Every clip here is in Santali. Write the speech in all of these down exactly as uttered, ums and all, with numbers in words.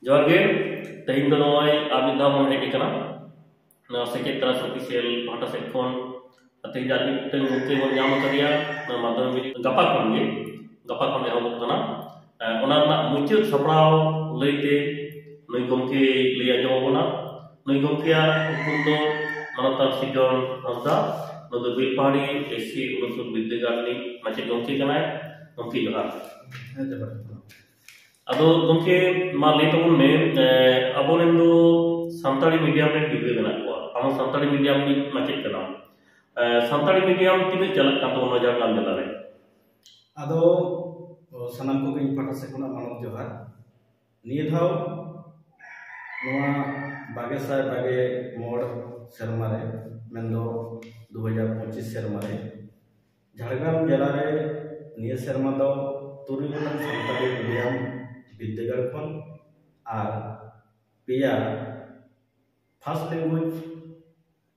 ᱡᱚᱦᱟᱨ ᱜᱮ᱾ ᱛᱮᱦᱮᱧ ᱫᱚ ᱱᱚᱜᱼᱚᱭ ᱟᱨ ᱢᱤᱫ ᱫᱷᱟᱣ ᱵᱚᱱ ᱦᱮᱡ ᱟᱠᱟᱱᱟ ᱱᱚᱣᱟ ᱥᱮᱪᱮᱫ ᱛᱟᱨᱟᱥ ᱚᱯᱷᱤᱥᱤᱭᱟᱞ ᱯᱟᱦᱴᱟ ᱥᱮᱫ ᱠᱷᱚᱱ᱾ ᱟᱨ ᱛᱮᱦᱮᱧ ᱟᱨ ᱢᱤᱫᱴᱮᱱ ᱜᱚᱢᱠᱮ ᱵᱚᱱ ᱧᱟᱢ ᱟᱠᱟᱫᱮᱭᱟ ᱱᱚᱣᱟ ᱢᱟᱫᱽᱫᱷᱚᱢᱤᱠ ᱜᱟᱯᱟ ᱠᱷᱚᱱ ᱜᱮ, ᱜᱟᱯᱟ ᱠᱷᱚᱱ ᱮᱦᱚᱵᱚᱜ ᱠᱟᱱᱟ᱾ ᱮ, ᱚᱱᱟ ᱨᱮᱱᱟᱜ ᱢᱩᱪᱟᱹᱫ ᱥᱟᱯᱲᱟᱣ ᱞᱟᱹᱭᱛᱮ ᱱᱩᱭ ᱜᱚᱢᱠᱮ ᱞᱟᱹᱭ ᱟᱸᱡᱚᱢ ᱟᱵᱚᱱᱟ᱾ ᱱᱩᱭ ᱜᱚᱢᱠᱮᱭᱟᱜ ᱧᱩᱛᱩᱢ ᱫᱚ ᱢᱟᱱᱚᱛᱟᱱ ᱥᱤᱨᱡᱚᱱ ᱦᱟᱸᱥᱫᱟ᱾ ᱱᱩᱭ ᱫᱚ ᱵᱮᱞᱯᱟᱦᱟᱲᱤ ᱮᱥ ᱥᱤ ᱩᱱᱩᱥᱩᱞ ᱵᱤᱨᱫᱟᱹᱜᱟᱲ ᱨᱤᱱᱤᱡ ᱢᱟᱪᱮᱫ ᱜᱚᱢᱠᱮ ᱠᱟᱱᱟᱭ᱾ ᱜᱚᱢᱠᱮ ᱡᱚᱦᱟᱨ᱾ ᱦᱮᱸ, ᱡᱚᱦᱟᱨ᱾ ᱟᱫᱚ ᱜᱚᱢᱠᱮ, ᱢᱟ ᱞᱟᱹᱭ ᱛᱟᱵᱚᱱ ᱢᱮ, ᱮ, ᱟᱵᱚᱨᱮᱱ ᱫᱚ ᱥᱟᱱᱛᱟᱲᱤ ᱢᱤᱰᱤᱭᱟᱢ ᱨᱮᱱ ᱜᱤᱫᱽᱨᱟᱹ ᱢᱮᱱᱟᱜ ᱠᱚᱣᱟ, ᱟᱢ ᱦᱚᱸ ᱥᱟᱱᱛᱟᱲᱤ ᱢᱤᱰᱤᱭᱟᱢ ᱨᱤᱱᱤᱡ ᱢᱟᱪᱮᱫ ᱠᱟᱱᱟᱢ᱾ ᱮ, ᱥᱟᱱᱛᱟᱲᱤ ᱢᱤᱰᱤᱭᱟᱢ ᱛᱤᱱᱟᱹᱜ ᱪᱟᱞᱟᱜ ᱠᱟᱱ ᱛᱟᱵᱚᱱᱟ ᱡᱷᱟᱲᱜᱨᱟᱢ ᱡᱮᱞᱟ ᱨᱮ? ᱟᱫᱚ, ᱚ, ᱥᱟᱱᱟᱢ ᱠᱚᱜᱮ ᱤᱧ ᱯᱟᱦᱴᱟ ᱥᱮᱫ ᱠᱷᱚᱱᱟᱜ ᱢᱟᱱᱚᱛ ᱡᱚᱦᱟᱨ᱾ ᱱᱤᱭᱟᱹ ᱫᱷᱟᱣ ᱱᱚᱣᱟ ᱵᱟᱜᱮ ᱥᱟᱭ ᱵᱟᱜᱮ ᱢᱚᱬ ᱥᱮᱨᱢᱟ ᱨᱮ, ᱢᱮᱱᱫᱚ ᱫᱩ ᱦᱟᱡᱟᱨ ᱯᱚᱸᱪᱤᱥ ᱥᱮᱨᱢᱟ ᱨᱮ, ᱡᱷᱟᱲᱜᱨᱟᱢ ᱡᱮᱞᱟ ᱨᱮ ᱱᱤᱭᱟᱹ ᱥᱮᱨᱢᱟ ᱫᱚ ᱛᱩᱨᱩᱭ ᱜᱚᱴᱟᱝ ᱥᱟᱱᱛᱟᱲᱤ ᱢᱤᱰᱤᱭᱟᱢ ᱵᱤᱨᱫᱟᱹᱜᱟᱲ ᱠᱷᱚᱱ ᱟᱨ ᱯᱮᱭᱟ ᱯᱷᱟᱥᱴ ᱞᱮᱝᱜᱩᱭᱮᱡᱽ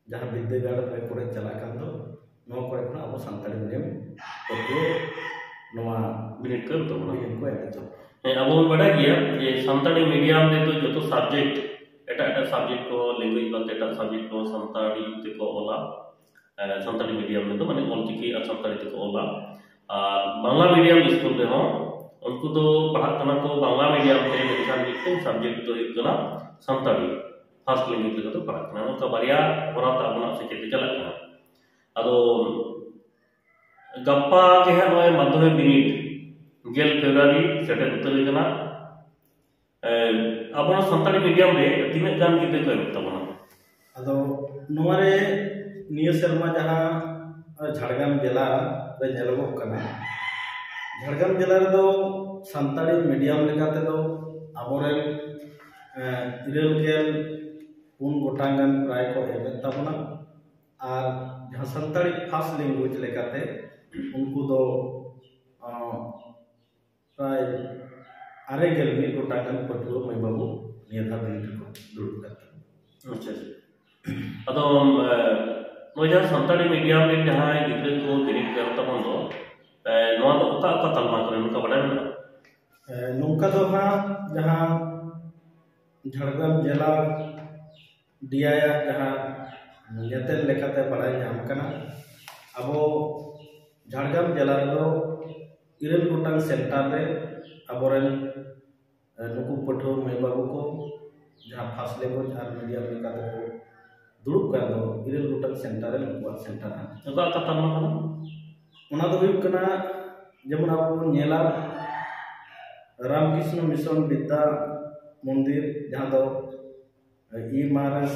ᱡᱟᱦᱟᱸ ᱵᱤᱨᱫᱟᱹᱜᱟᱲ ᱨᱮ ᱠᱚᱨᱮ ᱪᱟᱞᱟᱜ ᱠᱟᱱ ᱫᱚ, ᱱᱚᱣᱟ ᱠᱚᱨᱮ ᱠᱷᱚᱱᱟᱜ ᱟᱵᱚ ᱥᱟᱱᱛᱟᱲᱤ ᱢᱤᱰᱤᱭᱟᱢ ᱯᱟᱹᱴᱷᱩᱣᱟᱹ ᱱᱚᱣᱟ ᱵᱤᱱᱤᱰ ᱠᱚ ᱮᱢ ᱛᱟᱵᱚᱱᱟ᱾ ᱵᱤᱱᱤᱰ ᱠᱚ ᱮᱢ ᱛᱟᱵᱚᱱᱟ᱾ ᱦᱮᱸ, ᱟᱵᱚ ᱵᱚᱱ ᱵᱟᱰᱟᱭ ᱜᱮᱭᱟ ᱡᱮ ᱥᱟᱱᱛᱟᱲᱤ ᱢᱤᱰᱤᱭᱟᱢ ᱨᱮᱫᱚ ᱡᱚᱛᱚ ᱥᱟᱵᱡᱮᱠᱴ, ᱮᱴᱟᱜ ᱮᱴᱟᱜ ᱥᱟᱵᱡᱮᱠᱴ ᱠᱚ, ᱞᱮᱝᱜᱩᱭᱮᱡᱽ ᱵᱟᱫ ᱮᱴᱟᱜ ᱥᱟᱵᱡᱮᱠᱴ ᱠᱚ ᱥᱟᱱᱛᱟᱲᱤ ᱛᱮᱠᱚ ᱚᱞᱟ᱾ ᱮ, ᱥᱟᱱᱛᱟᱲᱤ ᱢᱤᱰᱤᱭᱟᱢ ᱨᱮᱫᱚ ᱢᱟᱱᱮ ᱚᱞᱪᱤᱠᱤ ᱟᱨ ᱥᱟᱱᱛᱟᱲᱤ ᱛᱮᱠᱚ ᱚᱞᱟ᱾ ᱟᱨ ᱵᱟᱝᱞᱟ ᱢᱤᱰᱤᱭᱟᱢ ᱥᱠᱩᱞ ᱨᱮᱦᱚᱸ ᱩᱱᱠᱩ ᱫᱚ ᱯᱟᱲᱦᱟᱜ ᱠᱟᱱᱟ ᱠᱚ ᱵᱟᱝᱞᱟ ᱢᱤᱰᱤᱭᱟᱢ ᱛᱮ, ᱢᱮᱱᱠᱷᱟᱱ ᱢᱤᱫᱴᱮᱱ ᱥᱟᱵᱡᱮᱠᱴ ᱫᱚ ᱦᱩᱭᱩᱜ ᱠᱟᱱᱟ ᱥᱟᱱᱛᱟᱲᱤ, ᱯᱷᱟᱥᱴ ᱞᱮᱝᱜᱩᱭᱮᱡᱽ ᱞᱮᱠᱟᱛᱮ ᱯᱟᱲᱦᱟᱜ ᱠᱟᱱᱟ᱾ ᱱᱚᱝᱠᱟ ᱵᱟᱨᱭᱟ ᱦᱚᱨᱟ ᱛᱮ ᱟᱵᱚᱱᱟᱜ ᱥᱮᱪᱮᱫ ᱫᱚ ᱪᱟᱞᱟᱜ ᱠᱟᱱᱟ᱾ ᱟᱫᱚ ᱜᱟᱯᱟ ᱜᱮ ᱦᱟᱸᱜ ᱱᱚᱜᱼᱚᱭ ᱢᱟᱫᱽᱫᱷᱚᱢᱤᱠ ᱵᱤᱱᱤᱰ ᱜᱮᱞ ᱯᱷᱮᱵᱽᱨᱩᱣᱟᱨᱤ ᱥᱮᱴᱮᱨ ᱩᱛᱟᱹᱨ ᱟᱠᱟᱱᱟ᱾ ᱮ, ᱟᱵᱚᱱᱟᱜ ᱥᱟᱱᱛᱟᱲᱤ ᱢᱤᱰᱤᱭᱟᱢ ᱨᱮ ᱛᱤᱱᱟᱹᱜ ᱜᱟᱱ ᱜᱤᱫᱽᱨᱟᱹ ᱠᱚ ᱮᱢᱚᱜ ᱛᱟᱵᱚᱱᱟ? ᱟᱫᱚ ᱱᱚᱣᱟ ᱨᱮ ᱱᱤᱭᱟᱹ ᱥᱮᱨᱢᱟ ᱡᱟᱦᱟᱸ ᱡᱷᱟᱲᱜᱨᱟᱢ ᱡᱮᱞᱟ ᱨᱮ ᱧᱮᱞᱚᱜᱚᱜ ᱠᱟᱱᱟ, ᱡᱷᱟᱲᱜᱨᱟᱢ ᱡᱮᱞᱟ ᱨᱮᱫᱚ ᱥᱟᱱᱛᱟᱲᱤ ᱢᱤᱰᱤᱭᱟᱢ ᱞᱮᱠᱟ ᱛᱮᱫᱚ ᱟᱵᱚᱨᱮᱱ, ᱮ, ᱤᱨᱟᱹᱞ ᱜᱮᱞ ᱯᱩᱱ ᱜᱚᱴᱟᱝ ᱜᱟᱱ ᱯᱨᱟᱭ ᱠᱚ ᱮᱢᱮᱫ ᱛᱟᱵᱚᱱᱟ᱾ ᱟᱨ ᱡᱟᱦᱟᱸ ᱥᱟᱱᱛᱟᱲᱤ ᱯᱷᱟᱥᱴ ᱞᱮᱝᱜᱩᱭᱮᱡᱽ ᱞᱮᱠᱟᱛᱮ ᱩᱱᱠᱩ ᱫᱚ, ᱚ, ᱯᱨᱟᱭ ᱟᱨᱮ ᱜᱮᱞ ᱢᱤᱫ ᱜᱚᱴᱟᱝ ᱜᱟᱱ ᱯᱟᱹᱴᱷᱩᱣᱟᱹ ᱢᱟᱹᱭ ᱵᱟᱹᱵᱩ ᱱᱤᱭᱟᱹ ᱫᱷᱟᱣ ᱵᱤᱱᱤᱰ ᱨᱮᱠᱚ ᱫᱩᱲᱩᱵ ᱠᱟᱱ ᱛᱟᱵᱚᱱᱟ᱾ ᱟᱪᱪᱷᱟ, ᱟᱪᱪᱷᱟ᱾ ᱟᱫᱚ, ᱮ, ᱱᱚᱜᱼᱚᱭ ᱡᱟᱦᱟᱸ ᱥᱟᱱᱛᱟᱲᱤ ᱢᱤᱰᱤᱭᱟᱢ ᱨᱮᱱ ᱡᱟᱦᱟᱸᱭ ᱜᱤᱫᱽᱨᱟᱹ ᱠᱚ ᱵᱤᱱᱤᱰ ᱠᱚ ᱮᱢ ᱛᱟᱵᱚᱱ ᱫᱚ, ᱮ, ᱱᱚᱣᱟ ᱫᱚ ᱚᱠᱟ ᱚᱠᱟ ᱛᱟᱞᱢᱟ ᱠᱚᱨᱮ ᱱᱚᱝᱠᱟ ᱵᱟᱰᱟᱭ ᱢᱮᱱᱟᱜᱼᱟ? ᱮ, ᱱᱚᱝᱠᱟ ᱫᱚ ᱦᱟᱸᱜ ᱡᱟᱦᱟᱸ ᱡᱷᱟᱲᱜᱨᱟᱢ ᱡᱮᱞᱟ ᱰᱤ ᱟᱭ ᱟᱜ ᱡᱟᱦᱟᱸ ᱧᱮᱛᱮᱞ ᱞᱮᱠᱟᱛᱮ ᱵᱟᱲᱟᱭ ᱧᱟᱢ ᱠᱟᱱᱟ, ᱟᱵᱚ ᱡᱷᱟᱲᱜᱨᱟᱢ ᱡᱮᱞᱟ ᱨᱮᱫᱚ ᱤᱨᱟᱹᱞ ᱜᱚᱴᱟᱝ ᱥᱮᱱᱴᱟᱨ ᱨᱮ ᱟᱵᱚᱨᱮᱱ, ᱮ, ᱱᱩᱠᱩ ᱯᱟᱹᱴᱷᱩᱣᱟᱹ ᱢᱟᱹᱭ ᱵᱟᱹᱵᱩ ᱠᱚ ᱡᱟᱦᱟᱸ ᱯᱷᱟᱥᱴ ᱞᱮᱝᱜᱩᱭᱮᱡᱽ ᱟᱨ ᱢᱤᱰᱤᱭᱟᱢ ᱞᱮᱠᱟ ᱛᱮᱠᱚ ᱫᱩᱲᱩᱵ ᱠᱟᱱ ᱫᱚ, ᱤᱨᱟᱹᱞ ᱜᱚᱴᱟᱝ ᱥᱮᱱᱴᱟᱨ ᱨᱮ ᱱᱩᱠᱩᱣᱟᱜ ᱥᱮᱱᱴᱟᱨ ᱦᱟᱸᱜ᱾ ᱚᱠᱟ ᱚᱠᱟ ᱛᱟᱞᱢᱟ ᱠᱟᱱᱟ? ᱚᱱᱟ ᱫᱚ ᱦᱩᱭᱩᱜ ᱠᱟᱱᱟ, ᱡᱮᱢᱚᱱ ᱟᱵᱚ ᱵᱚᱱ ᱧᱮᱞᱟ, ᱨᱟᱢᱠᱨᱤᱥᱱᱚ ᱢᱤᱥᱚᱱ ᱵᱤᱫᱽᱫᱟ ᱢᱚᱱᱫᱤᱨ, ᱡᱟᱦᱟᱸ ᱫᱚ E M R S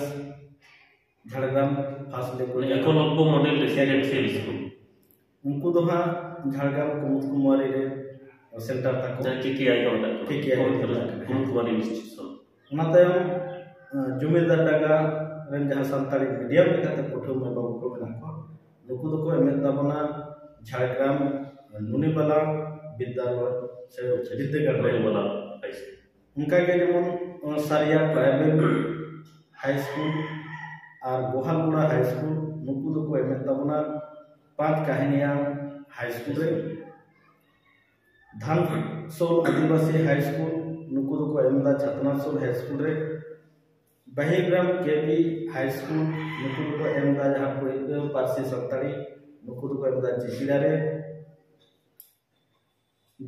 Jhargram first language. Eklavya model residential school. ᱩᱱᱠᱩ ᱫᱚ ᱦᱟᱸᱜ ᱡᱷᱟᱲᱜᱨᱟᱢ ᱠᱩᱢᱩᱫ ᱠᱩᱢᱟᱨᱤ ᱨᱮ ᱥᱮᱱᱴᱟᱨ ᱛᱟᱠᱚ᱾ ᱡᱟᱦᱟᱸ ᱠᱮ ᱠᱮ ᱟᱭ ᱠᱚ ᱢᱮᱛᱟᱜ ᱠᱟᱱᱟ᱾ ᱠᱮ ᱠᱮ ᱟᱭ ᱠᱚ ᱢᱮᱛᱟᱜ ᱠᱟᱱᱟ᱾ ᱠᱩᱢᱩᱫ ᱠᱩᱢᱟᱨᱤ ᱤᱱᱥᱴᱤᱴᱤᱭᱩᱥᱚᱱ᱾ ᱚᱱᱟ ᱛᱟᱭᱚᱢ, ᱟᱸ, ᱡᱩᱢᱤᱫᱟᱨ ᱰᱟᱸᱜᱟ ᱨᱮᱱ ᱡᱟᱦᱟᱸ ᱥᱟᱱᱛᱟᱲᱤ ᱢᱤᱰᱤᱭᱟᱢ ᱞᱮᱠᱟᱛᱮ ᱯᱟᱹᱴᱷᱩᱣᱟᱹ ᱢᱟᱹᱭ ᱵᱟᱹᱵᱩ ᱠᱚ ᱢᱮᱱᱟᱜ ᱠᱚᱣᱟ, ᱱᱩᱠᱩ ᱫᱚᱠᱚ ᱮᱢᱮᱫ ᱛᱟᱵᱚᱱᱟ ᱡᱷᱟᱲᱜᱨᱟᱢ ᱱᱩᱱᱤᱵᱟᱞᱟ ᱵᱤᱫᱽᱫᱟᱞᱚᱭ ᱥᱮ ᱵᱤᱫᱽᱫᱟᱹᱜᱟᱲ ᱨᱮ᱾ ᱱᱩᱱᱤᱵᱟᱞᱟ ᱦᱟᱭ ᱥᱠᱩᱞ᱾ ᱚᱱᱠᱟᱜᱮ ᱡᱮᱢᱚᱱ, ᱟᱸ, ᱥᱟᱨᱤᱭᱟ ᱴᱨᱟᱭᱵᱮᱞ ᱦᱟᱭ ᱥᱠᱩᱞ ᱟᱨ ᱜᱳᱦᱟᱞᱜᱩᱲᱟ ᱦᱟᱭ ᱥᱠᱩᱞ, ᱱᱩᱠᱩ ᱫᱚᱠᱚ ᱮᱢᱮᱫ ᱛᱟᱵᱚᱱᱟ ᱯᱟᱸᱪ ᱠᱟᱹᱦᱱᱤᱭᱟ ᱦᱟᱭ ᱥᱠᱩᱞ ᱨᱮ᱾ ᱫᱷᱟᱱᱥᱳᱞ ᱟᱹᱫᱤᱵᱟᱹᱥᱤ ᱦᱟᱭ ᱥᱠᱩᱞ, ᱱᱩᱠᱩ ᱫᱚᱠᱚ ᱮᱢ ᱮᱫᱟ ᱪᱷᱟᱛᱱᱟᱥᱳᱞ ᱦᱟᱭ ᱥᱠᱩᱞ ᱨᱮ᱾ ᱵᱟᱦᱤᱜᱨᱟᱢ ᱠᱮ ᱯᱤ ᱦᱟᱭ ᱥᱠᱩᱞ, ᱱᱩᱠᱩ ᱫᱚᱠᱚ ᱮᱢ ᱮᱫᱟ ᱡᱟᱦᱟᱸ ᱯᱟᱹᱨᱥᱤ ᱥᱟᱱᱛᱟᱲᱤ, ᱱᱩᱠᱩ ᱫᱚᱠᱚ ᱮᱢ ᱮᱫᱟ ᱪᱤᱪᱤᱲᱟ ᱨᱮ᱾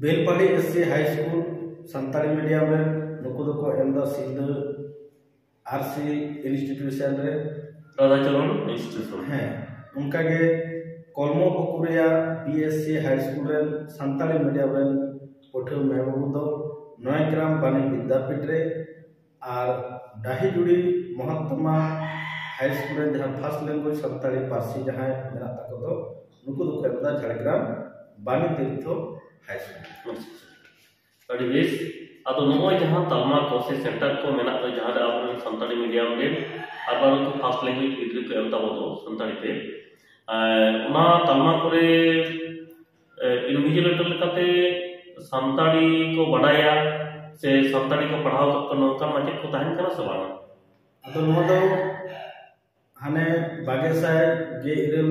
ᱵᱮᱞᱯᱟᱦᱟᱲᱤ ᱮᱥ ᱥᱤ ᱦᱟᱭ ᱥᱠᱩᱞ ᱥᱟᱱᱛᱟᱲᱤ ᱢᱤᱰᱤᱭᱟᱢ ᱨᱮ, ᱱᱩᱠᱩ ᱫᱚᱠᱚ ᱮᱢ ᱮᱫᱟ ᱥᱤᱞᱫᱟᱹ ᱟᱨ ᱥᱤ ᱤᱱᱥᱴᱤᱴᱤᱭᱩᱥᱚᱱ ᱨᱮ᱾ ᱨᱟᱫᱷᱟᱪᱚᱨᱚᱱ ᱤᱱᱥᱴᱤᱴᱤᱭᱩᱥᱚᱱ᱾ ᱦᱮᱸ, ᱚᱱᱠᱟᱜᱮ ᱠᱚᱞᱢᱚ ᱯᱩᱠᱩᱨᱤᱭᱟ ᱵᱤ ᱮᱥ ᱥᱤ ᱦᱟᱭ ᱥᱠᱩᱞ ᱨᱮᱱ ᱥᱟᱱᱛᱟᱲᱤ ᱢᱤᱰᱤᱭᱟᱢ ᱨᱮᱱ ᱯᱟᱹᱴᱷᱩᱣᱟᱹ ᱢᱟᱹᱭ ᱵᱟᱹᱵᱩ ᱫᱚ ᱱᱚᱭᱟᱜᱨᱟᱢ ᱵᱟᱱᱤ ᱵᱤᱫᱽᱫᱟᱯᱤᱴ ᱨᱮ, ᱟᱨ ᱰᱟᱹᱦᱤᱡᱩᱲᱤ ᱢᱚᱦᱟᱛᱢᱟ ᱦᱟᱭ ᱥᱠᱩᱞ ᱨᱮᱱ ᱡᱟᱦᱟᱸ ᱯᱷᱟᱥᱴ ᱞᱮᱝᱜᱩᱭᱮᱡᱽ ᱥᱟᱱᱛᱟᱲᱤ ᱯᱟᱹᱨᱥᱤ ᱡᱟᱦᱟᱸᱭ ᱢᱮᱱᱟᱜ ᱛᱟᱠᱚ ᱫᱚ, ᱱᱩᱠᱩ ᱫᱚᱠᱚ ᱮᱢ ᱮᱫᱟ ᱡᱷᱟᱲᱜᱨᱟᱢ ᱵᱟᱱᱤ ᱛᱤᱨᱛᱷᱚ ᱦᱟᱭ ᱥᱠᱩᱞ᱾ ᱟᱹᱰᱤ ᱵᱮᱥ᱾ ᱟᱫᱚ ᱱᱚᱜᱼᱚᱭ ᱡᱟᱦᱟᱸ ᱛᱟᱞᱢᱟ ᱠᱚ ᱥᱮ ᱥᱮᱱᱴᱟᱨ ᱠᱚ ᱢᱮᱱᱟᱜ ᱫᱚ, ᱡᱟᱦᱟᱸ ᱨᱮ ᱟᱵᱚᱨᱮᱱ ᱥᱟᱱᱛᱟᱲᱤ ᱢᱤᱰᱤᱭᱟᱢ ᱨᱮᱱ ᱟᱨ ᱵᱟᱝ ᱩᱱᱠᱩ ᱯᱷᱟᱥᱴ ᱞᱮᱝᱜᱩᱭᱮᱡᱽ ᱜᱤᱫᱽᱨᱟᱹ ᱠᱚ ᱮᱢ ᱛᱟᱵᱚ ᱫᱚ ᱥᱟᱱᱛᱟᱲᱤ ᱛᱮ, ᱮᱸ, ᱚᱱᱟ ᱛᱟᱞᱢᱟ ᱠᱚᱨᱮ, ᱮᱸ, ᱤᱱᱵᱷᱤᱡᱤᱞᱮᱴᱚᱨ ᱞᱮᱠᱟᱛᱮ ᱥᱟᱱᱛᱟᱲᱤ ᱠᱚ ᱵᱟᱰᱟᱭᱟ ᱥᱮ ᱥᱟᱱᱛᱟᱲᱤ ᱠᱚ ᱯᱟᱲᱦᱟᱣ ᱠᱟᱜ ᱠᱟᱱᱟ, ᱱᱚᱝᱠᱟᱱ ᱢᱟᱪᱮᱫ ᱠᱚ ᱛᱟᱦᱮᱱ ᱠᱟᱱᱟ ᱥᱮ ᱵᱟᱝ? ᱟᱫᱚ ᱱᱚᱣᱟ ᱫᱚ ᱦᱟᱱᱮ ᱵᱟᱜᱮ ᱥᱟᱭ ᱜᱮᱞ ᱤᱨᱟᱹᱞ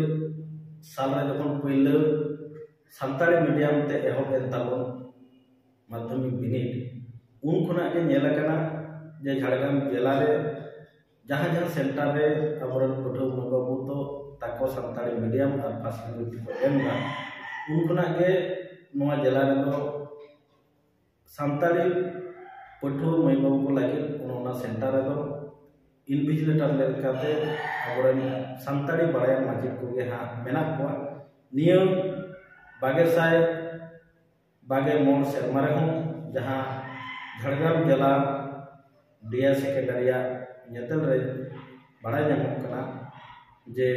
ᱥᱟᱞ ᱨᱮ ᱡᱚᱠᱷᱚᱱ ᱯᱩᱭᱞᱟᱹ ᱥᱟᱱᱛᱟᱲᱤ ᱢᱤᱰᱤᱭᱟᱢ ᱛᱮ ᱮᱦᱚᱵ ᱮᱱ ᱛᱟᱵᱚᱱ ᱢᱟᱫᱽᱫᱷᱚᱢᱤᱠ ᱵᱤᱱᱤᱰ, ᱩᱱ ᱠᱷᱚᱱᱟᱜ ᱜᱮ ᱧᱮᱞ ᱟᱠᱟᱱᱟ ᱡᱮ ᱡᱷᱟᱲᱜᱨᱟᱢ ᱡᱮᱞᱟ ᱨᱮ ᱡᱟᱦᱟᱸ ᱡᱟᱦᱟᱸ ᱥᱮᱱᱴᱟᱨ ᱨᱮ ᱟᱵᱚᱨᱮᱱ ᱯᱟᱹᱴᱷᱩᱣᱟᱹ ᱢᱟᱹᱭ ᱵᱟᱹᱵᱩ ᱛᱚ ᱛᱟᱠᱚ ᱥᱟᱱᱛᱟᱲᱤ ᱢᱤᱰᱤᱭᱟᱢ ᱟᱨ ᱯᱷᱟᱥᱴ ᱞᱮᱝᱜᱩᱭᱮᱡᱽ ᱛᱮᱠᱚ ᱮᱢ ᱮᱫᱟ, ᱩᱱ ᱠᱷᱚᱱᱟᱜ ᱜᱮ ᱱᱚᱣᱟ ᱡᱮᱞᱟ ᱨᱮᱫᱚ ᱥᱟᱱᱛᱟᱲᱤ ᱯᱟᱹᱴᱷᱩᱣᱟᱹ ᱢᱟᱹᱭ ᱵᱟᱹᱵᱩ ᱠᱚ ᱞᱟᱹᱜᱤᱫ ᱚᱱᱟ ᱥᱮᱱᱴᱟᱨ ᱨᱮᱫᱚ ᱤᱱᱵᱷᱤᱡᱤᱞᱮᱴᱟᱨ ᱞᱮᱠᱟᱛᱮ ᱟᱵᱚᱨᱮᱱ ᱥᱟᱱᱛᱟᱲᱤ ᱵᱟᱲᱟᱭᱟᱱ ᱢᱟᱪᱮᱫ ᱠᱚᱜᱮ ᱦᱟᱸᱜ ᱢᱮᱱᱟᱜ ᱠᱚᱣᱟ᱾ ᱱᱤᱭᱟᱹ ᱵᱟᱜᱮ ᱥᱟᱭ ᱵᱟᱜᱮ ᱢᱚᱬ ᱥᱮᱨᱢᱟ ᱨᱮᱦᱚᱸ ᱡᱟᱦᱟᱸ ᱡᱷᱟᱲᱜᱨᱟᱢ ᱡᱮᱞᱟ ᱰᱤᱭᱟ ᱥᱮᱠᱮᱱᱰᱟᱨᱤᱭᱟᱜ ᱧᱮᱛᱮᱞ ᱨᱮ ᱵᱟᱲᱟᱭ ᱧᱟᱢᱚᱜ ᱠᱟᱱᱟ ᱡᱮ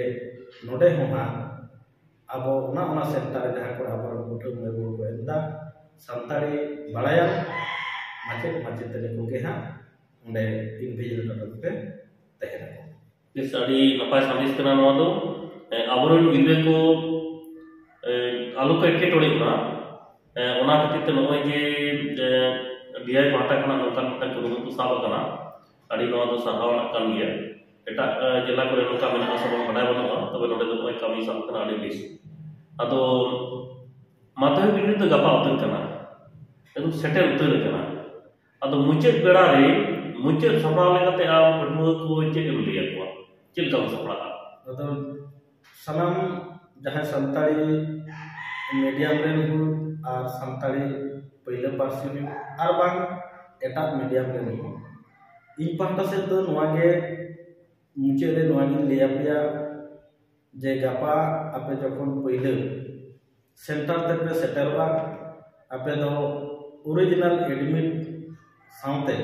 ᱱᱚᱰᱮ ᱦᱚᱸ ᱦᱟᱸᱜ ᱟᱵᱚ ᱚᱱᱟ ᱚᱱᱟ ᱥᱮᱱᱴᱟᱨ ᱨᱮ ᱡᱟᱦᱟᱸ ᱠᱚᱨᱮ ᱟᱵᱚᱨᱮᱱ ᱯᱟᱹᱴᱷᱩᱣᱟᱹ ᱢᱟᱹᱭ ᱵᱟᱹᱵᱩ ᱠᱚ ᱮᱢ ᱮᱫᱟ, ᱥᱟᱱᱛᱟᱲᱤ ᱵᱟᱲᱟᱭᱟᱱ ᱢᱟᱪᱮᱫ ᱢᱟᱪᱮᱛᱟᱹᱱᱤ ᱠᱚᱜᱮ ᱦᱟᱸᱜ ᱚᱸᱰᱮ ᱤᱱᱵᱷᱤᱡᱤᱞᱮᱴᱟᱨ ᱨᱮ ᱛᱟᱦᱮᱱᱟ᱾ ᱵᱮᱥ, ᱟᱹᱰᱤ ᱱᱟᱯᱟᱭ ᱥᱟᱸᱫᱮᱥ ᱠᱟᱱᱟ ᱱᱚᱣᱟ ᱫᱚ᱾ ᱮ, ᱟᱵᱚᱨᱮᱱ ᱜᱤᱫᱽᱨᱟᱹ ᱠᱚ ᱮ, ᱟᱞᱚ ᱠᱚ ᱮᱴᱠᱮᱴᱚᱬᱮᱜ ᱢᱟ᱾ ᱮ, ᱚᱱᱟ ᱠᱷᱟᱹᱛᱤᱨ ᱛᱮ ᱱᱚᱜᱼᱚᱭ ᱡᱮ ᱮ, ᱰᱤᱟᱭ ᱯᱟᱦᱴᱟ ᱠᱷᱚᱱᱟᱜ ᱱᱚᱝᱠᱟᱱ ᱢᱤᱫᱴᱟᱝ ᱠᱩᱨᱩᱢᱩᱴᱩ ᱥᱟᱵ ᱟᱠᱟᱱᱟ, ᱟᱹᱰᱤ ᱱᱚᱣᱟ ᱫᱚ ᱥᱟᱨᱦᱟᱣ ᱟᱱᱟᱜ ᱠᱟᱱ ᱜᱮᱭᱟ᱾ ᱮᱴᱟᱜ ᱮ, ᱡᱮᱞᱟ ᱠᱚᱨᱮ ᱱᱚᱝᱠᱟ ᱢᱮᱱᱟᱜᱼᱟ ᱥᱮ ᱵᱟᱝ ᱵᱟᱰᱟᱭ ᱵᱟᱹᱱᱩᱜᱼᱟ, ᱛᱚᱵᱮ ᱱᱚᱰᱮ ᱫᱚ ᱱᱚᱜᱼᱚᱭ ᱠᱟᱹᱢᱤ ᱥᱟᱵ ᱟᱠᱟᱱᱟ, ᱟᱹᱰᱤ ᱵᱮᱥ᱾ ᱟᱫᱚ ᱢᱟᱫᱽᱫᱷᱚᱢᱤᱠ ᱵᱤᱱᱤᱰ ᱫᱚ ᱜᱟᱯᱟ ᱩᱛᱟᱹᱨ ᱠᱟᱱᱟ, ᱮᱠᱫᱚᱢ ᱥᱮᱴᱮᱨ ᱩᱛᱟᱹᱨ ᱟᱠᱟᱱᱟ᱾ ᱟᱫᱚ ᱢᱩᱪᱟᱹᱫ ᱵᱮᱲᱟ ᱨᱮ ᱢᱩᱪᱟᱹᱫ ᱥᱟᱯᱲᱟᱣ ᱞᱮᱠᱟᱛᱮ ᱟᱢ ᱯᱟᱹᱴᱷᱩᱣᱟᱹ ᱠᱚ ᱪᱮᱫ ᱮᱢ ᱞᱟᱹᱭ ᱟᱠᱚᱣᱟ, ᱪᱮᱫ ᱞᱮᱠᱟ ᱠᱚ ᱥᱟᱯᱲᱟᱜᱼᱟ? ᱟᱫᱚ ᱥᱟᱱᱟᱢ ᱡᱟᱦᱟᱸᱭ ᱥᱟᱱᱛᱟᱲᱤ ᱢᱤᱰᱤᱭᱟᱢ ᱨᱮᱱ ᱦᱩᱭᱩᱜ ᱟᱨ ᱥᱟᱱᱛᱟᱲᱤ ᱯᱟᱹᱭᱞᱟᱹ ᱯᱟᱹᱨᱥᱤ ᱦᱩᱭᱩᱜ ᱟᱨ ᱵᱟᱝ ᱮᱴᱟᱜ ᱢᱤᱰᱤᱭᱟᱢ ᱨᱮᱱ ᱦᱚᱸ, ᱤᱧ ᱯᱟᱦᱴᱟ ᱥᱮᱫ ᱫᱚ ᱱᱚᱣᱟ ᱜᱮ ᱢᱩᱪᱟᱹᱫ ᱨᱮ ᱱᱚᱣᱟ ᱜᱤᱧ ᱞᱟᱹᱭ ᱟᱯᱮᱭᱟ ᱡᱮ ᱜᱟᱯᱟ ᱟᱯᱮ ᱡᱚᱠᱷᱚᱱ ᱯᱟᱹᱭᱞᱟᱹ ᱥᱮᱱᱴᱟᱨ ᱛᱮᱯᱮ ᱥᱮᱴᱮᱨᱚᱜᱼᱟ, ᱟᱯᱮ ᱫᱚ ᱚᱨᱤᱡᱤᱱᱟᱞ ᱮᱰᱢᱤᱴ ᱥᱟᱶᱛᱮ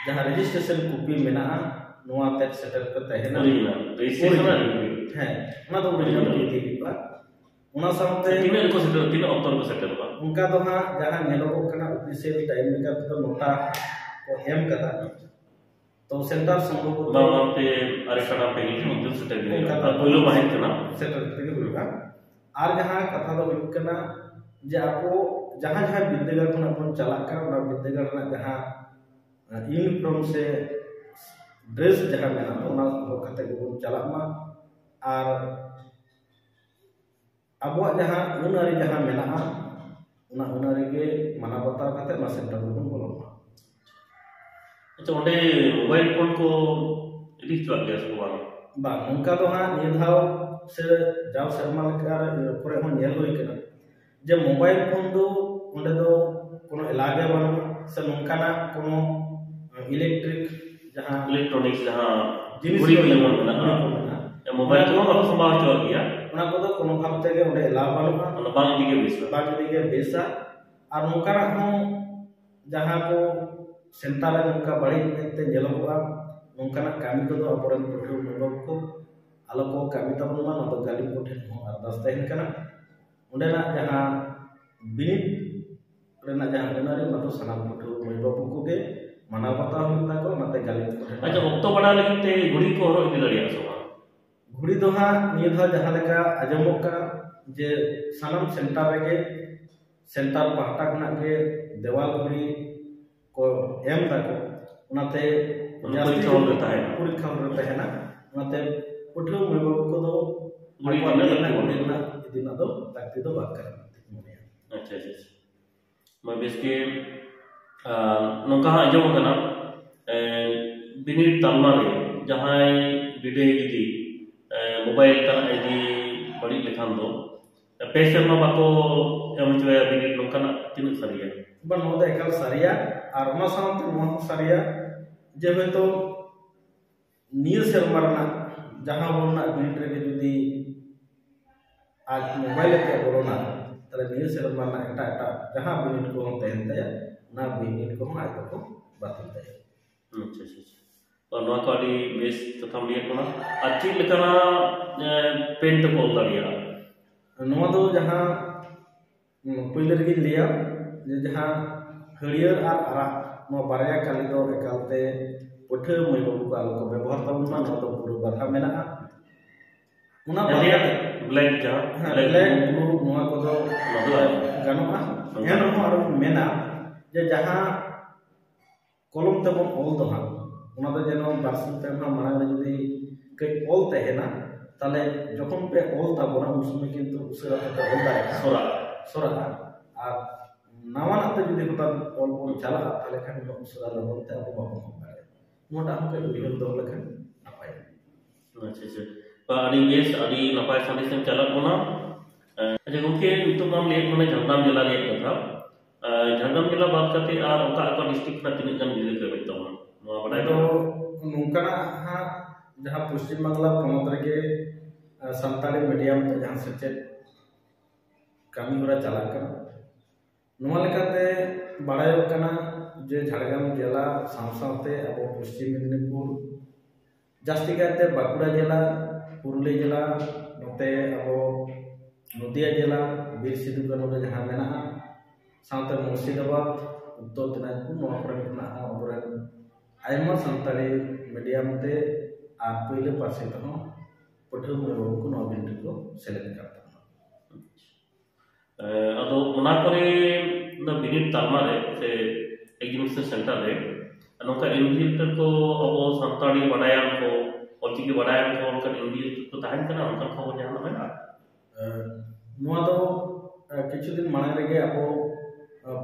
ᱡᱟᱦᱟᱸ ᱨᱮᱡᱤᱥᱴᱨᱮᱥᱚᱱ ᱠᱚᱯᱤ ᱢᱮᱱᱟᱜᱼᱟ, ᱱᱚᱣᱟ ᱛᱮᱫ ᱥᱮᱴᱮᱨ ᱯᱮ ᱛᱟᱦᱮᱱᱟ᱾ ᱚᱨᱤᱡᱤᱱᱟᱞ ᱨᱮᱡᱤᱥᱴᱨᱮᱥᱚᱱ ᱟᱨ ᱮᱰᱢᱤᱴ᱾ ᱦᱮᱸ, ᱚᱱᱟ ᱫᱚ ᱚᱨᱤᱡᱤᱱᱟᱞ ᱠᱚᱯᱤ ᱤᱫᱤ ᱦᱩᱭᱩᱜᱼᱟ᱾ ᱚᱱᱟ ᱥᱟᱶᱛᱮ ᱛᱤᱱᱟᱹᱜ ᱨᱮᱠᱚ ᱥᱮᱴᱮᱨ, ᱛᱤᱱᱟᱹᱜ ᱚᱠᱛᱚ ᱨᱮᱠᱚ ᱥᱮᱴᱮᱨᱚᱜᱼᱟ? ᱚᱱᱠᱟ ᱫᱚ ᱦᱟᱸᱜ ᱡᱟᱦᱟᱸ ᱧᱮᱞᱚᱜᱚᱜ ᱠᱟᱱᱟ, ᱚᱯᱷᱤᱥᱤᱭᱟᱞ ᱴᱟᱭᱤᱢ ᱞᱮᱠᱟ ᱛᱮᱫᱚ ᱱᱚᱴᱟ ᱠᱚ ᱮᱢ ᱠᱟᱫᱟ᱾ ᱛᱚ ᱥᱮᱱᱴᱟᱨ ᱥᱚᱢᱵᱷᱚᱵᱚᱛᱚ ᱵᱟᱝ, ᱵᱟᱝ, ᱯᱮ ᱟᱨᱮ ᱴᱟᱲᱟᱝ ᱛᱮᱜᱮ ᱚᱱᱛᱮ ᱥᱮᱴᱮᱨ ᱜᱮ ᱦᱩᱭᱩᱜᱼᱟ᱾ ᱚᱱᱠᱟ ᱟᱨ ᱯᱳᱭᱞᱳ ᱢᱟᱹᱦᱤᱛ ᱠᱟᱱᱟ᱾ ᱥᱮᱴᱮᱨ ᱛᱮᱜᱮ ᱦᱩᱭᱩᱜᱼᱟ᱾ ᱟᱨ ᱡᱟᱦᱟᱸ ᱠᱟᱛᱷᱟ ᱫᱚ ᱦᱩᱭᱩᱜ ᱠᱟᱱᱟ ᱡᱮ ᱟᱵᱚ ᱡᱟᱦᱟᱸ ᱡᱟᱦᱟᱸ ᱵᱤᱨᱫᱟᱹᱜᱟᱲ ᱠᱷᱚᱱᱟᱜ ᱵᱚᱱ ᱪᱟᱞᱟᱜ ᱠᱟᱱᱟ, ᱚᱱᱟ ᱵᱤᱨᱫᱟᱹᱜᱟᱲ ᱨᱮᱱᱟᱜ ᱡᱟᱦᱟᱸ ᱤᱭᱩᱱᱤᱯᱷᱨᱚᱢ ᱥᱮ ᱰᱨᱮᱥ ᱡᱟᱦᱟᱸ ᱢᱮᱱᱟᱜᱼᱟ, ᱚᱱᱟ ᱦᱚᱨᱚᱜ ᱠᱟᱛᱮ ᱜᱮᱵᱚᱱ ᱪᱟᱞᱟᱜ ᱢᱟ᱾ ᱟᱨ ᱟᱵᱚᱣᱟᱜ ᱡᱟᱦᱟᱸ ᱟᱹᱱ ᱟᱹᱨᱤ ᱡᱟᱦᱟᱸ ᱢᱮᱱᱟᱜᱼᱟ, ᱚᱱᱟ ᱟᱹᱱ ᱟᱹᱨᱤ ᱜᱮ ᱢᱟᱱᱟᱣ ᱵᱟᱛᱟᱣ ᱠᱟᱛᱮ ᱚᱱᱟ ᱥᱮᱱᱴᱟᱨ ᱨᱮᱵᱚᱱ ᱵᱚᱞᱚᱱ ᱢᱟ᱾ ᱟᱪᱪᱷᱟ, ᱚᱸᱰᱮ ᱢᱳᱵᱟᱭᱤᱞ ᱯᱷᱳᱱ ᱠᱚ ᱤᱫᱤ ᱦᱚᱪᱚᱣᱟᱜ ᱜᱮᱭᱟ ᱥᱮ ᱵᱟᱝ? ᱵᱟᱝ, ᱱᱚᱝᱠᱟ ᱫᱚ ᱦᱟᱸᱜ ᱱᱤᱭᱟᱹ ᱫᱷᱟᱣ ᱥᱮ ᱡᱟᱣ ᱥᱮᱨᱢᱟ ᱞᱮᱠᱟ ᱠᱚᱨᱮ ᱦᱚᱸ ᱧᱮᱞ ᱦᱩᱭ ᱠᱟᱱᱟ ᱡᱮ ᱢᱳᱵᱟᱭᱤᱞ ᱯᱷᱳᱱ ᱫᱚ ᱚᱸᱰᱮ ᱫᱚ ᱠᱳᱱᱳ ᱮᱞᱟᱣ ᱜᱮ ᱵᱟᱹᱱᱩᱜᱼᱟ, ᱥᱮ ᱱᱚᱝᱠᱟᱱᱟᱜ ᱠᱳᱱᱳ ᱤᱞᱮᱠᱴᱨᱤᱠ ᱡᱟᱦᱟᱸ ᱤᱞᱮᱠᱴᱨᱚᱱᱤᱠᱥ ᱡᱟᱦᱟᱸ ᱡᱤᱱᱤᱥ ᱜᱷᱩᱲᱤ ᱠᱚ ᱠᱚ ᱡᱮᱢᱚᱱ ᱢᱮᱱᱟᱜᱼᱟ, ᱜᱷᱩᱲᱤ ᱠᱚ ᱢᱮᱱᱟᱜᱼᱟ, ᱮ, ᱢᱳᱵᱟᱭᱤᱞ ᱚᱱᱟ ᱠᱚᱦᱚᱸ ᱠᱚᱫᱚ ᱵᱟᱠᱚ ᱥᱟᱢᱵᱟᱣ ᱦᱚᱪᱚᱣᱟᱜ ᱜᱮᱭᱟ᱾ ᱚᱱᱟ ᱠᱚᱫᱚ ᱠᱳᱱᱳ ᱵᱷᱟᱵᱽ ᱛᱮᱜᱮ ᱚᱸᱰᱮ ᱮᱞᱟᱣ ᱵᱟᱹᱱᱩᱜᱼᱟ᱾ ᱚᱱᱟ ᱵᱟᱝ ᱤᱫᱤ ᱜᱮ ᱵᱮᱥᱟ᱾ ᱵᱟᱝ ᱤᱫᱤ ᱜᱮ ᱵᱮᱥᱟ᱾ ᱟᱨ ᱱᱚᱝᱠᱟᱱᱟᱜ ᱦᱚᱸ ᱡᱟᱦᱟᱸ ᱠᱚ ᱥᱮᱱᱴᱟᱨ ᱨᱮ ᱱᱚᱝᱠᱟ ᱵᱟᱹᱲᱤᱡ ᱢᱮᱫ ᱛᱮ ᱧᱮᱞᱚᱜᱚᱜᱼᱟ, ᱱᱚᱝᱠᱟᱱᱟᱜ ᱠᱟᱹᱢᱤ ᱠᱚᱫᱚ ᱟᱵᱚᱨᱮᱱ ᱯᱟᱹᱴᱷᱩᱣᱟᱹ ᱢᱟᱹᱭ ᱵᱟᱹᱵᱩ ᱠᱚ ᱟᱞᱚ ᱠᱚ ᱠᱟᱹᱢᱤ ᱛᱟᱵᱚᱱ ᱢᱟ, ᱱᱚᱣᱟ ᱫᱚ ᱜᱟᱹᱞᱤᱢ ᱠᱚᱴᱷᱮᱱ ᱦᱚᱸ ᱟᱨᱫᱟᱥ ᱛᱟᱦᱮᱱ ᱠᱟᱱᱟ᱾ ᱚᱸᱰᱮᱱᱟᱜ ᱡᱟᱦᱟᱸ ᱵᱤᱱᱤᱰ ᱨᱮᱱᱟᱜ ᱡᱟᱦᱟᱸ ᱟᱹᱱ ᱟᱹᱨᱤ, ᱚᱱᱟ ᱫᱚ ᱥᱟᱱᱟᱢ ᱯᱟᱹᱴᱷᱩᱣᱟᱹ ᱢᱟᱹᱭ ᱵᱟᱹᱵᱩ ᱠᱚᱜᱮ ᱢᱟᱱᱟᱣ ᱵᱟᱛᱟᱣ ᱦᱩᱭᱩᱜ ᱛᱟᱠᱚᱣᱟ, ᱚᱱᱟᱛᱮ ᱜᱟᱹᱞᱤᱢ ᱠᱚᱴᱷᱮᱱ ᱟᱪᱪᱷᱟ, ᱚᱠᱛᱚ ᱵᱟᱰᱟᱭ ᱞᱟᱹᱜᱤᱫ ᱛᱮ ᱜᱷᱩᱲᱤ ᱠᱚ ᱦᱚᱨᱚᱜ ᱤᱫᱤ ᱫᱟᱲᱮᱭᱟᱜᱼᱟ ᱥᱮ ᱵᱟᱝ? ᱜᱷᱩᱲᱤ ᱫᱚ ᱦᱟᱸᱜ ᱱᱤᱭᱟᱹ ᱫᱷᱟᱣ ᱡᱟᱦᱟᱸ ᱞᱮᱠᱟ ᱟᱸᱡᱚᱢᱚᱜ ᱠᱟᱱᱟ ᱡᱮ ᱥᱟᱱᱟᱢ ᱥᱮᱱᱴᱟᱨ ᱨᱮᱜᱮ, ᱥᱮᱱᱴᱟᱨ ᱯᱟᱦᱴᱟ ᱠᱷᱚᱱᱟᱜ ᱜᱮ ᱫᱮᱣᱟᱞ ᱜᱷᱩᱲᱤ ᱠᱚ ᱮᱢ ᱫᱟᱠᱚ, ᱚᱱᱟᱛᱮ ᱚᱱᱟ ᱡᱟᱹᱥᱛᱤ ᱯᱚᱨᱤᱠᱠᱷᱟ ᱦᱚᱞ ᱨᱮ ᱛᱟᱦᱮᱱᱟ᱾ ᱯᱚᱨᱤᱠᱠᱷᱟ ᱦᱚᱞ ᱨᱮ ᱛᱟᱦᱮᱱᱟ, ᱚᱱᱟᱛᱮ ᱯᱟᱹᱴᱷᱩᱣᱟᱹ ᱢᱟᱹᱭ ᱵᱟᱹᱵᱩ ᱠᱚᱫᱚ ᱜᱷᱩᱲᱤ ᱟᱠᱚᱣᱟᱜ ᱤᱫᱤ ᱨᱮᱱᱟᱜ ᱞᱟᱹᱠᱛᱤ ᱵᱟᱹᱱᱩᱜᱼᱟ᱾ ᱜᱷᱩᱲᱤ ᱨᱮᱱᱟᱜ ᱤᱫᱤ ᱨᱮᱱᱟᱜ ᱫᱚ ᱞᱟᱹᱠᱛᱤ ᱫᱚ ᱵᱟᱝ ᱠᱟᱱᱟ ᱢᱮᱱᱛᱮᱧ ᱢᱚᱱᱮᱭᱟ᱾ ᱟᱪᱪᱷᱟ, ᱟᱪᱪᱷᱟ, ᱟᱪᱪᱷᱟ᱾ ᱢᱟ ᱵᱮᱥ ᱜᱮ, ᱟᱨ ᱱᱚᱝᱠᱟ ᱦᱚᱸ ᱟᱸᱡᱚᱢ ᱟᱠᱟᱱᱟ, ᱮ, ᱵᱤᱱᱤᱰ ᱛᱟᱞᱢᱟ ᱨᱮ ᱡᱟᱦᱟᱸᱭ ᱵᱤᱰᱟᱹᱣ ᱡᱩᱫᱤ, ᱮ, ᱢᱳᱵᱟᱭᱤᱞ ᱛᱟᱱᱟᱜ ᱤᱫᱤ ᱵᱟᱹᱲᱤᱡ ᱞᱮᱠᱷᱟᱱ ᱫᱚ, ᱯᱮ ᱥᱮᱨᱢᱟ ᱵᱟᱠᱚ ᱮᱢ ᱦᱚᱪᱚᱭᱟ ᱵᱤᱱᱤᱰ, ᱱᱚᱝᱠᱟᱱᱟᱜ ᱛᱤᱱᱟᱹᱜ ᱥᱟᱹᱨᱤᱭᱟ? ᱵᱟᱝ, ᱱᱚᱣᱟ ᱫᱚ ᱮᱠᱟᱞ ᱥᱟᱹᱨᱤᱭᱟ᱾ ᱟᱨ ᱚᱱᱟ ᱥᱟᱶᱛᱮ ᱱᱚᱣᱟ ᱦᱚᱸ ᱥᱟᱹᱨᱤᱭᱟ ᱡᱮ ᱦᱚᱭᱛᱳ ᱱᱤᱭᱟᱹ ᱥᱮᱨᱢᱟ ᱨᱮᱱᱟᱜ ᱡᱟᱦᱟᱸ ᱦᱚᱲ ᱨᱮᱱᱟᱜ ᱵᱤᱱᱤᱰ ᱨᱮᱜᱮ ᱡᱩᱫᱤ ᱟᱡ ᱢᱳᱵᱟᱭᱤᱞ ᱟᱛᱮ ᱵᱚᱞᱚᱱᱟ, ᱛᱟᱦᱞᱮ ᱱᱤᱭᱟᱹ ᱥᱮᱨᱢᱟ ᱨᱮᱱᱟᱜ ᱮᱴᱟᱜ ᱮᱴᱟᱜ ᱡᱟᱦᱟᱸ ᱵᱤᱱᱤᱰ ᱠᱚᱦᱚᱸ ᱛᱟᱦᱮᱱ ᱛᱟᱭᱟ, ᱚᱱᱟ ᱵᱤᱱᱤᱰ ᱠᱚᱦᱚᱸ ᱟᱡ ᱫᱚᱠᱚ ᱵᱟᱹᱛᱤᱞ ᱛᱟᱭᱟ᱾ ᱟᱪᱪᱷᱟ, ᱟᱪᱪᱷᱟ, ᱟᱪᱪᱷᱟ᱾ ᱛᱚ, ᱱᱚᱣᱟ ᱠᱚ ᱟᱹᱰᱤ ᱵᱮᱥ ᱠᱟᱛᱷᱟᱢ ᱞᱟᱹᱭ ᱠᱟᱱᱟ᱾ ᱟᱨ ᱪᱮᱫ ᱞᱮᱠᱟᱱᱟᱜ, ᱮ, ᱯᱮᱱ ᱛᱮᱠᱚ ᱚᱞ ᱫᱟᱲᱮᱭᱟᱜᱼᱟ? ᱱᱚᱣᱟ ᱫᱚ ᱡᱟᱦᱟᱸ, ᱩᱸ, ᱯᱳᱭᱞᱳ ᱨᱮᱜᱮᱧ ᱞᱟᱹᱭᱟ ᱡᱮ ᱡᱟᱦᱟᱸ ᱦᱟᱹᱨᱭᱟᱹᱲ ᱟᱨ ᱟᱨᱟᱜ, ᱱᱚᱣᱟ ᱵᱟᱨᱭᱟ ᱠᱟᱞᱤ ᱫᱚ ᱮᱠᱟᱞᱛᱮ ᱯᱟᱹᱴᱷᱩᱣᱟᱹ ᱢᱟᱹᱭ ᱵᱟᱹᱵᱩ ᱠᱚ ᱟᱞᱚ ᱠᱚ ᱵᱮᱵᱚᱦᱟᱨ ᱛᱟᱵᱚᱱ ᱢᱟ, ᱱᱚᱣᱟ ᱫᱚ ᱯᱩᱨᱟᱹ ᱵᱟᱫᱷᱟ ᱢᱮᱱᱟᱜᱼᱟ᱾ ᱚᱱᱟ ᱦᱮᱸᱫᱮᱭᱟᱜ ᱵᱟᱫᱷᱟ ᱵᱞᱮᱠ ᱡᱟᱦᱟᱸ, ᱦᱮᱸ, ᱵᱞᱮᱠ ᱵᱞᱮᱠ ᱵᱞᱩ᱾ ᱵᱞᱩ, ᱱᱚᱣᱟ ᱠᱚᱫᱚ ᱚᱱᱟ ᱫᱚ ᱵᱟᱝ᱾ ᱜᱟᱱᱚᱜᱼᱟ᱾ ᱱᱚᱝᱠᱟ᱾ ᱮᱱ ᱨᱮᱦᱚᱸ ᱟᱨᱚ ᱢᱮᱱᱟ ᱡᱮ ᱡᱟᱦᱟᱸ ᱠᱚᱞᱚᱢ ᱛᱮᱵᱚᱱ ᱚᱞ ᱫᱚ ᱦᱟᱸᱜ, ᱚᱱᱟ ᱫᱚ ᱡᱮᱱᱚ ᱵᱟᱨᱥᱤᱧ ᱯᱮ ᱢᱟᱦᱟ ᱢᱟᱲᱟᱝ ᱨᱮ ᱡᱩᱫᱤ ᱠᱟᱹᱡ ᱚᱞ ᱛᱟᱦᱮᱱᱟ, ᱛᱟᱦᱞᱮ ᱡᱚᱠᱷᱚᱱ ᱯᱮ ᱚᱞ ᱛᱟᱵᱚᱱᱟ, ᱩᱱ ᱥᱚᱢᱚᱭ ᱠᱤᱱᱛᱩ ᱩᱥᱟᱹᱨᱟ ᱛᱮᱯᱮ ᱚᱞ ᱫᱟᱲᱮᱭᱟᱜᱼᱟ᱾ ᱥᱚᱨᱟᱜᱼᱟ᱾ ᱥᱚᱨᱟᱜᱼᱟ᱾ ᱟᱨ ᱱᱟᱣᱟᱱᱟᱜ ᱛᱮ ᱡᱩᱫᱤ ᱦᱚᱴᱟᱛ ᱚᱞ ᱵᱚᱱ ᱪᱟᱞᱟᱜᱼᱟ, ᱛᱟᱦᱚᱞᱮ ᱠᱷᱟᱱ ᱩᱱᱟᱹᱜ ᱩᱥᱟᱹᱨᱟ ᱞᱚᱜᱚᱱ ᱛᱮ ᱟᱵᱚ ᱵᱟᱵᱚᱱ ᱚᱞ ᱫᱟᱲᱮᱭᱟᱜᱼᱟ᱾ ᱱᱚᱣᱟᱴᱟᱜ ᱦᱚᱸ ᱠᱟᱹᱡ ᱩᱭᱦᱟᱹᱨ ᱫᱚᱦᱚ ᱞᱮᱠᱷᱟᱱ ᱱᱟᱯᱟᱭᱚᱜᱼᱟ᱾ ᱟᱪᱪᱷᱟ, ᱟᱪᱪᱷᱟ᱾ ᱵᱟ, ᱟᱹᱰᱤ ᱵᱮᱥ, ᱟᱹᱰᱤ ᱱᱟᱯᱟᱭ ᱥᱟᱸᱫᱮᱥ ᱮᱢ ᱪᱟᱞᱟᱜ ᱠᱟᱱᱟ᱾ ᱟᱪᱪᱷᱟ ᱜᱚᱢᱠᱮ, ᱱᱤᱛᱚᱜ ᱢᱟᱢ ᱞᱟᱹᱭᱮᱫ ᱠᱟᱱᱟ ᱡᱷᱟᱲᱜᱨᱟᱢ ᱡᱮᱞᱟ ᱨᱮᱭᱟᱜ ᱠᱟᱛᱷᱟ᱾ ᱡᱷᱟᱲᱜᱨᱟᱢ ᱡᱮᱞᱟ ᱵᱟᱫ ᱠᱟᱛᱮ ᱟᱨ ᱚᱠᱟ ᱚᱠᱟ ᱰᱤᱥᱴᱨᱤᱠᱴ ᱠᱷᱚᱱᱟᱜ ᱛᱤᱱᱟᱹᱜ ᱜᱟᱱ ᱜᱤᱫᱽᱨᱟᱹ ᱠᱚ ᱮᱢᱮᱫ ᱛᱟᱵᱚᱱᱟ, ᱱᱚᱣᱟ ᱵᱟᱰᱟᱭ ᱫᱚ ᱠᱟᱱᱟ? ᱱᱚᱝᱠᱟᱱᱟᱜ ᱦᱟᱸᱜ ᱡᱟᱦᱟᱸ ᱯᱚᱥᱪᱤᱢ ᱵᱟᱝᱞᱟ ᱯᱚᱱᱚᱛ ᱨᱮᱜᱮ ᱥᱟᱱᱛᱟᱲᱤ ᱢᱤᱰᱤᱭᱟᱢ ᱛᱮ ᱡᱟᱦᱟᱸ ᱥᱮᱪᱮᱫ ᱠᱟᱹᱢᱤ ᱦᱚᱨᱟ ᱪᱟᱞᱟᱜ ᱠᱟᱱᱟ, ᱱᱚᱣᱟ ᱞᱮᱠᱟᱛᱮ ᱵᱟᱲᱟᱭᱚᱜ ᱠᱟᱱᱟ ᱡᱮ ᱡᱷᱟᱲᱜᱨᱟᱢ ᱡᱮᱞᱟ ᱥᱟᱶ ᱥᱟᱶᱛᱮ ᱟᱵᱚ ᱯᱚᱥᱪᱤᱢ ᱢᱮᱫᱽᱱᱤᱯᱩᱨ, ᱡᱟᱹᱥᱛᱤ ᱠᱟᱭᱛᱮ ᱵᱟᱸᱠᱩᱲᱟ ᱡᱮᱞᱟ, ᱯᱩᱨᱩᱞᱤᱭᱟᱹ ᱡᱮᱞᱟ, ᱱᱚᱛᱮ ᱟᱵᱚ ᱱᱚᱫᱤᱭᱟ ᱡᱮᱞᱟ, ᱵᱤᱨ ᱥᱤᱫᱩ ᱠᱟᱹᱱᱩ ᱨᱮ ᱡᱟᱦᱟᱸ ᱢᱮᱱᱟᱜᱼᱟ, ᱥᱟᱶᱛᱮ ᱢᱩᱨᱥᱤᱫᱟᱵᱟᱫᱽ, ᱩᱛᱛᱚᱨ ᱫᱤᱱᱟᱡᱽᱯᱩᱨ, ᱱᱚᱣᱟ ᱠᱚᱨᱮ ᱠᱷᱚᱱᱟᱜ ᱦᱚᱸ ᱟᱵᱚᱨᱮᱱ ᱟᱭᱢᱟ ᱥᱟᱱᱛᱟᱲᱤ ᱢᱤᱰᱤᱭᱟᱢ ᱛᱮ ᱟᱨ ᱯᱩᱭᱞᱟᱹ ᱯᱟᱹᱨᱥᱤ ᱛᱮᱦᱚᱸ ᱯᱟᱹᱴᱷᱩᱣᱟᱹ ᱢᱟᱹᱭ ᱵᱟᱹᱵᱩ ᱠᱚ ᱱᱚᱣᱟ ᱵᱤᱱᱤᱰ ᱨᱮᱠᱚ ᱥᱮᱞᱮᱫ ᱟᱠᱟᱫ ᱛᱟᱵᱚᱱᱟ᱾ ᱟᱫᱚ ᱚᱱᱟ ᱠᱚᱨᱮ ᱫᱚ ᱵᱤᱱᱤᱰ ᱛᱟᱞᱢᱟ ᱨᱮ ᱥᱮ ᱮᱠᱡᱟᱢᱤᱱᱮᱥᱚᱱ ᱥᱮᱱᱴᱟᱨ ᱨᱮ ᱱᱚᱝᱠᱟ ᱤᱱᱵᱷᱤᱡᱤᱞᱮᱴᱚᱨ ᱠᱚ, ᱟᱵᱚ ᱥᱟᱱᱛᱟᱲᱤ ᱵᱟᱰᱟᱭᱟᱱ ᱠᱚ, ᱚᱞᱪᱤᱠᱤ ᱵᱟᱰᱟᱭᱟᱱ ᱠᱚ, ᱚᱱᱠᱟᱱ ᱤᱱᱵᱷᱤᱡᱤᱞᱮᱴᱚᱨ ᱠᱚ ᱛᱟᱦᱮᱱ ᱠᱟᱱᱟ, ᱚᱱᱠᱟᱱ ᱠᱷᱚᱵᱚᱨ ᱡᱟᱦᱟᱱᱟᱜ ᱢᱮᱱᱟᱜᱼᱟ? ᱱᱚᱣᱟ ᱫᱚ ᱠᱤᱪᱷᱩ ᱫᱤᱱ ᱢᱟᱲᱟᱝ ᱨᱮᱜᱮ ᱟᱵᱚ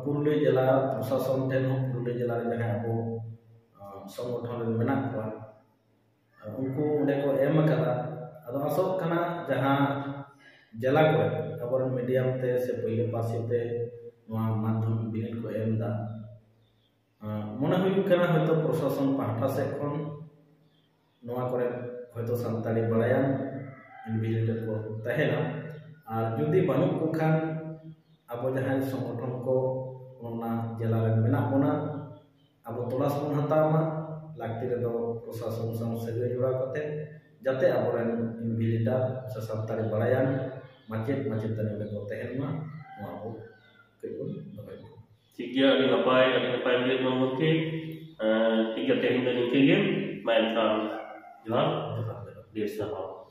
ᱯᱩᱨᱩᱞᱤᱭᱟᱹ ᱡᱮᱞᱟ ᱯᱨᱚᱥᱟᱥᱚᱱ ᱴᱷᱮᱱ ᱦᱚᱸ, ᱯᱩᱨᱩᱞᱤᱭᱟᱹ ᱡᱮᱞᱟ ᱨᱮ ᱡᱟᱦᱟᱸᱭ ᱟᱵᱚ ᱥᱚᱝᱜᱚᱴᱷᱚᱱ ᱨᱮ ᱢᱮᱱᱟᱜ ᱠᱚᱣᱟ, ᱩᱱᱠᱩ ᱚᱸᱰᱮ ᱠᱚ ᱮᱢ ᱟᱠᱟᱫᱟ᱾ ᱟᱫᱚ ᱟᱥᱚᱜ ᱠᱟᱱᱟ ᱡᱟᱦᱟᱸ ᱡᱮᱞᱟ ᱠᱚᱨᱮ ᱟᱵᱚᱨᱮᱱ ᱢᱤᱰᱤᱭᱟᱢ ᱛᱮ ᱥᱮ ᱯᱩᱭᱞᱟᱹ ᱯᱟᱹᱨᱥᱤ ᱛᱮ ᱱᱚᱣᱟ ᱢᱟᱫᱽᱫᱷᱚᱢᱤᱠ ᱵᱤᱱᱤᱰ ᱠᱚ ᱮᱢ ᱮᱫᱟ, ᱢᱚᱱᱮ ᱦᱩᱭᱩᱜ ᱠᱟᱱᱟ ᱦᱚᱭᱛᱳ ᱯᱨᱚᱥᱟᱥᱚᱱ ᱯᱟᱦᱴᱟ ᱥᱮᱫ ᱠᱷᱚᱱ ᱱᱚᱣᱟ ᱠᱚᱨᱮ ᱦᱚᱭᱛᱳ ᱥᱟᱱᱛᱟᱲᱤ ᱵᱟᱲᱟᱭᱟᱱ ᱤᱱᱵᱷᱤᱡᱤᱞᱮᱴᱚᱨ ᱠᱚ ᱛᱟᱦᱮᱱᱟ᱾ ᱟᱨ ᱡᱩᱫᱤ ᱵᱟᱹᱱᱩᱜ ᱠᱚ ᱠᱷᱟᱱ ᱟᱵᱚ ᱡᱟᱦᱟᱸᱭ ᱥᱚᱝᱜᱚᱴᱷᱚᱱ ᱠᱚ ᱚᱱᱟ ᱡᱮᱞᱟ ᱨᱮ ᱢᱮᱱᱟᱜ ᱵᱚᱱᱟ, ᱟᱵᱚ ᱛᱚᱞᱟᱥ ᱵᱚᱱ ᱦᱟᱛᱟᱣ ᱢᱟ, ᱞᱟᱹᱠᱛᱤ ᱨᱮᱫᱚ ᱯᱨᱚᱥᱟᱥᱚᱱ ᱥᱟᱶ ᱥᱟᱹᱜᱟᱹᱭ ᱡᱚᱲᱟᱣ ᱠᱟᱛᱮ ᱡᱟᱛᱮ ᱟᱵᱚᱨᱮᱱ ᱤᱱᱵᱷᱤᱡᱤᱞᱮᱴᱚᱨ ᱥᱮ ᱥᱟᱱᱛᱟᱲᱤ ᱵᱟᱲᱟᱭᱟᱱ ᱢᱟᱪᱮᱫ ᱢᱟᱪᱮᱛᱟᱹᱱᱤ ᱠᱚ ᱛᱟᱦᱮᱱ ᱢᱟ, ᱱᱚᱣᱟ ᱵᱚ ᱠᱟᱹᱡ ᱵᱚᱱ ᱫᱚᱦᱚᱭ ᱢᱟ᱾ ᱴᱷᱤᱠ ᱜᱮᱭᱟ, ᱟᱹᱰᱤ ᱱᱟᱯᱟᱭ, ᱟᱹᱰᱤ ᱱᱟᱯᱟᱭ ᱵᱩᱡᱷᱟᱹᱣ ᱮᱱᱟ ᱜᱚᱢᱠᱮ᱾ ᱮᱸ, ᱴᱷᱤᱠ ᱜᱮᱭᱟ, ᱛᱮᱦᱮᱧ ᱫᱚ ᱱᱤᱝᱠᱟᱹ ᱜᱮ᱾ ᱢᱟ ᱮᱱᱠᱷᱟᱱ ᱡᱚᱦᱟᱨ, ᱡᱚᱦᱟᱨ, ᱡᱚᱦᱟᱨ᱾ ᱰᱷᱮᱨ ᱥᱟᱨᱦᱟᱣ᱾